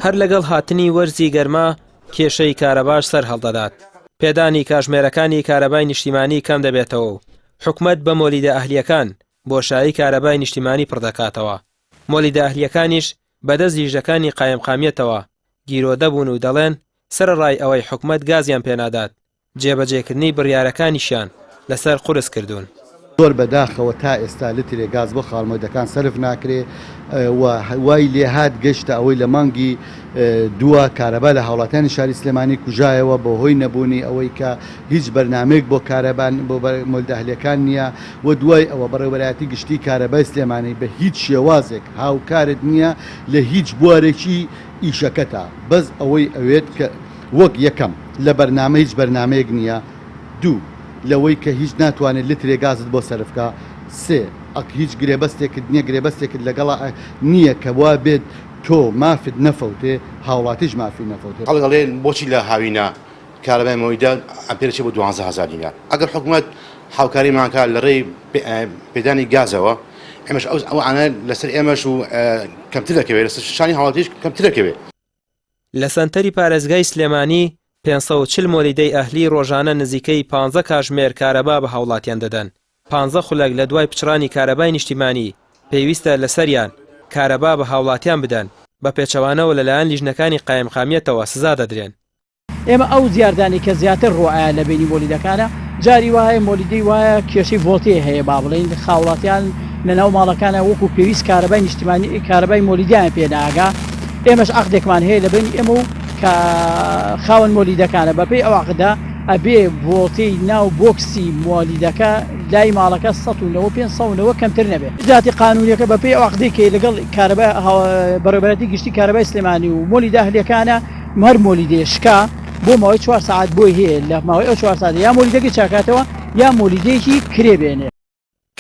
هەر لەگەڵ هاتنی وەرزی گەرما کێشەی کارەباش سەرهەڵدەدات، پێدانی کاژمێرەکانی کارەبای نیشتیمانی کەم دەبێتەوە و حکومەت بە مۆلیدە ئەهلییەکان بۆشایی کارەبای نیشتیمانی پڕدەکاتەوە، مۆلیدە ئەهلییەکانیش بەدەست لیژنەکانی قایمقامیەتەوە گیرۆدە بوون و دەڵێن سەرەڕای ئەوەی حکومەت گازیان پێنادات، جێبەجێکردنی بڕیارەکانیشیان لەسەر قورس کردوون. زۆر بەداخەوە تا ئێستا لترێ گاز بۆ خاڵمۆدەکان سەرف ناکرێ و وای لێهات گەشتە ئەوەی لە مانگی دووە کارەبا لە هاوڵاتیانی شاری سلێمانی کوژایەوە بەهۆی نەبوونی ئەوەی کە هیچ بەرنامەیەک بۆ کارەبا بۆ مۆلدە ئەهلیەکان نییە و دوای ئەوە بەڕێوەبەرایەتی گشتی کارەبای سلێمانی بە هیچ شێوازێک هاوکارت نییە لە هیچ بوارێکی ئیشەکەتا بەس ئەوەی ئەوێت کە وەک یەکەم لە بەرنامە هیچ بەرنامەیەک نییە دوو لەوەی کە هیچ ناتوانێت لترێ گازت بۆ سەرف کا سێ ئەک هیچ گرێبەستێکت نییە گرێبەستێکت لەگەڵا نییە کە وا بێت تۆ مافت نەفەوتێ هاوڵاتیش مافی نەفەوتێ. خەڵک ئەڵێ بۆچی لە هاوینە کارەبای مۆلیدە ئەمپێر ئەچێ بۆ 12000 دینار ئەگەر حکومەت هاوکاریمان کا لە ڕێی پێدانی گازەوە ئێمەش ئەو ئەوانە لەسەر ئێمەش و کەمتر دەکەوێت لەسەر شانی هاوڵاتیش کەمتر دەکەوێت. لە سەنتەری پارێزگای سلێمانی 540 مۆلیدەی ئەهلی ڕۆژانە نزیکەی پانزە کاژمێر کارەبا بە هاوڵاتیان دەدەن، پانزە خولەک لە دوای پچڕانی کارەبای نیشتیمانی پێویستە لەسەریان کارەبا بە هاوڵاتیان بدەن، بە پێچەوانەوە لەلایەن لیژنەکانی قایمقامیەتەوە سزا دەدرێن. ئێمە ئەو دیاردانەی کە زیاتر ڕوئەیە لە بەینی مۆلیدەکانە، جاری وایە مۆلیدەی وایە کێشەی ڤۆڵتێ هەیە با بڵێین خاوڵاتیان لە ناو ماڵەکانە وەکو پێویست کارەبای نیشتیمانی کارەبای مۆلیدیان پێ ناگا ئێمەش عەقدێکمان هەیە لە بەینی ئێمە و کە خاوەن مۆلیدەکانە بەپێی ئەو عەقدە ئەبێ ڤۆڵتێی ناو بۆکسی مۆلیدەکە لای ماڵەکە 195 190 کەمتر نەبێ ذاتی قانونیەکە بەپێی ئەو عەقدەی کە لەگەڵ کارەبا بەڕێوەبەرایەتی گشتی کارەبای سلێمانی و مۆلیدە ئەهلیەکانە هەر مۆلیدەیە شکا بۆ ماوەی چوار سەعات بۆی هەیە لە ماوەی ئەو چوار سەعاتە یا مۆلیدەکەی چاکاتەوە یا مۆلیدەیەکی کرێ بێنێ.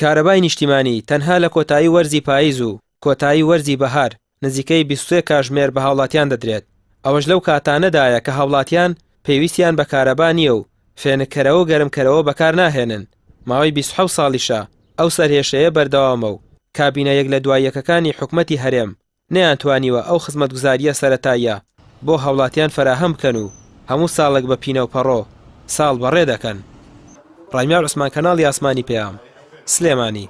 کارەبای نیشتیمانی تەنها لە کۆتایی وەرزی پاییز و کۆتایی وەرزی بەهار نزیکەی 23 کاژمێر بە هاوڵاتیان دەدرێت، ئەوەش لەو کاتانەدایە کە هاوڵاتیان پێویستیان بە کارەبا نییە و فێنککەرەوە و گەرمکەرەوە بەکارناهێنن، ماوەی 27 ساڵیشە ئەو سەرهێشەیە بەردەوامە و کابینە یەک لە دوای یەکەکانی حکومەتی هەرێم نەیانتوانیوە ئەو خزمەتگوزارییە سەرەتاییە بۆ هاوڵاتیان فەراهەم بکەن و هەموو ساڵێک بە پینە و پەڕۆ ساڵ بەڕێ دەکەن. ڕامیار عوسمان کەناڵی ئاسمانی پەیام، سلێمانی.